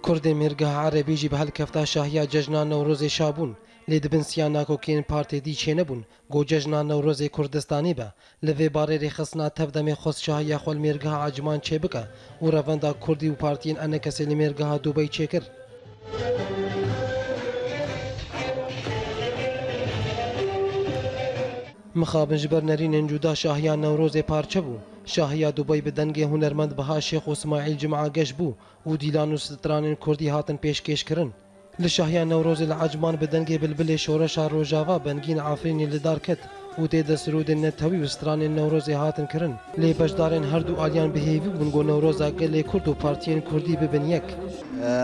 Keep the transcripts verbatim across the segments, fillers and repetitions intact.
Kurdên mêrgeha erebî jî bi helkefta şahiya cejna Newrozê şa bûn, lê di bin siya nakokên partê dî çênebûn ku cejna Newrozê Kurdistanî be. Li vê barê rêxistina Tevdemê xwest şahiya xwe li mêrgeha Ecman çêbike û revenda Kurdî û partiyên enekesê li mêrgeha Dubey çêkir. Mixabin ji ber nerînên cuda şahiya Newrozê parçe bû. Şahiya Dubey bi dengê hunermend Biha Şêx û Smaîl Cima geş bû û dîlan û stranên kurdî hatin pêşkêşkirin. Li şahiya Newrozê li Ecman bi dengê bilbilê şoreşa Rojava Bengîn Efrînî li dar ket û tê de sirûdên netewî û stranên Newrozê hatin kirin. Lê beşdarên her du aliyan bi hêvî bûn ku Newroza gelê Kurd û partiyên Kurdî bibin yek.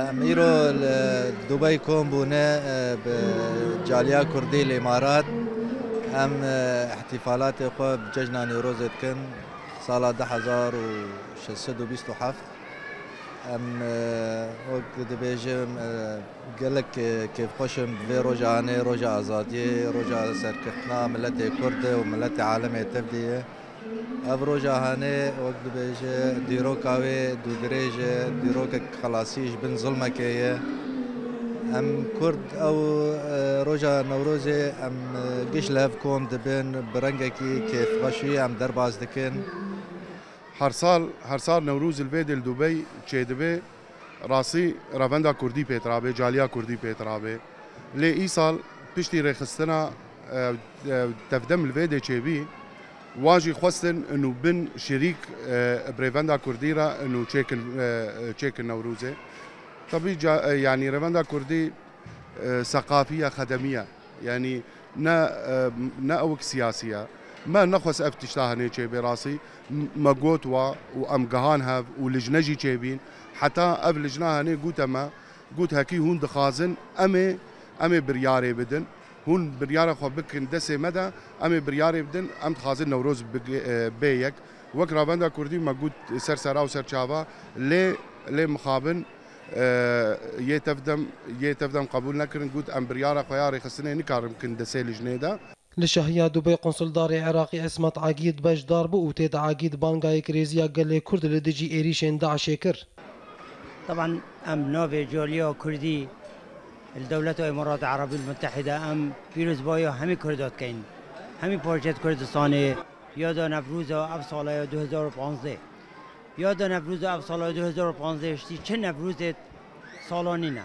Em îro li Dubey kom bûne, bi caliya Kurdî li Îmarat. Em ihtifalatê xwe bi cejna Newrozê dikin, sala du hezar û şeş sed û bîst û heft. Em, e, wek dibêjim, e, gelek, e, kêfxweş im bi vê roja hanê, roja azadiyê, roja serkeftina miletê Kurd û miletê alemê tevdî ye. Ev roja hanê, wek dibêje, dîroka wê dûdirêj e, dîrokek xelasî ji bin zilmekê ye. Em Kurd ew, e, roja Newrozê em, e, giş li hev kom dibin, bi rengekî kêfxweşî em derbas dikin. Her sal, her sal Newroz li vê dê li Dubey çêdibe, rastî revenda Kurdî pê tirabe, caliya Kurdî pê tirabe. Lê îsal piştî rêxistina, e, e, Tevdem li vê dê çêbî, wan jî xwestin û bin şirîk, e, bi rêvenda Kurdî re û çêkin, e, çêkin Newrozê. Tebî ca-, e, yanî rêvenda Kurdî e, seqafî ye, xedemî ye. Yanî ne, e, ne ewk siyasî ye. Me nexwest ev tişta henê çêbê rastî. M-, me got wa û em gihan hev û lijne jî çêbîn. Heta ev lijna henê gote me, got hekî hûn dixwazin em ê, em ê biryarê bidin. Hûn biryara xwe bikin destê me de, em ê biryarê bidin, em dixwazin Newroz bige-, e, bê yek. Wek Ravenda Kurdî me got ser sera û ser çava, lê, lê mixabin, e, yê tevdem, yê tevdem qebûl nekirin, got, em biryara xwe ya rêxistinê nikarin bikin destê lijnê de. Li şahiya Dubey Konsuldarê Iraqî Ismet Agîd beşdar bû û tê de Agîd banga yekirêziya gelê Kurd li dijî êrîşên DAIŞê kir. Teban em navê caliya Kurdî li Dewleta Îmarata Erebî Mutehîde em pîrozbahiya hemî Kurda dikeyin. Hemî parçet Kurdistanê yada Newroza ev sala ya du hezar û panzdeh. Yada Newroza ev sala du hezar û panzdeh ştî çi Newrozê sala nîne.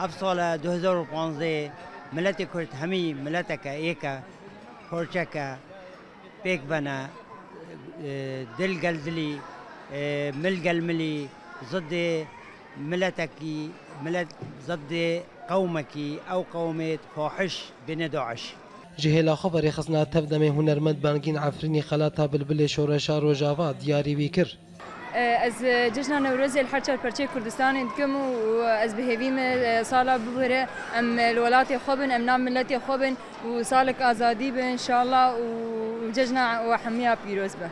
Ev sala du hezar û panzdeh miletê Kurd hemî mileteke êk e, parçeke pêk vene, e, dil gel dilî, e, mil gel milî, zidê miletekî, milet zidê qewmekî, ew qewmê fahiş bêne DAIŞ. Ji hêla xwe ve rêxistina Tevdemê hunermend Bengîn Efrînî xelata bilbilê şoreşa Rojava diyarî wî kir. Ez cejna Newrozê li her çar perçeyê Kurdistanê dikim û ez bi hêvî me sala bibire em li welatê xwe bin, em nav miletê xwe bin û salek azadî be înşallah û cejna we hemiya pîroz be.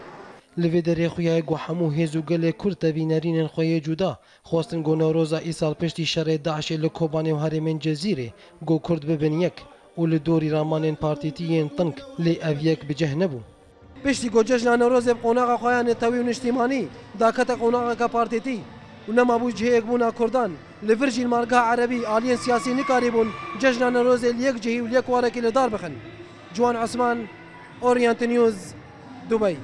Li vê derê xuya ye ku hemû hêz û gelê Kurd tevî nerînên xwe yê cuda xwestin ku Newroza îsal piştî şerê DAIŞê li Kobanê û herêmên Cezîrê ku Kurd bibin yek û li dorî ramanên partîtî yên teng, lê ev yek bi cih nebû. Piştî ku cejna Newrozê bi qonaxa xwe ya netewî û niştîmanî dakete qonaxeke partîtî û nemabû cihê yekbûna Kurdan, li vir jî li malgeha erebî aliyên siyasî nikarîbûn cejna Newrozê li yek cihî û li yek warekî li dar bixin. Ciwan Osman, Orient News, Dubey.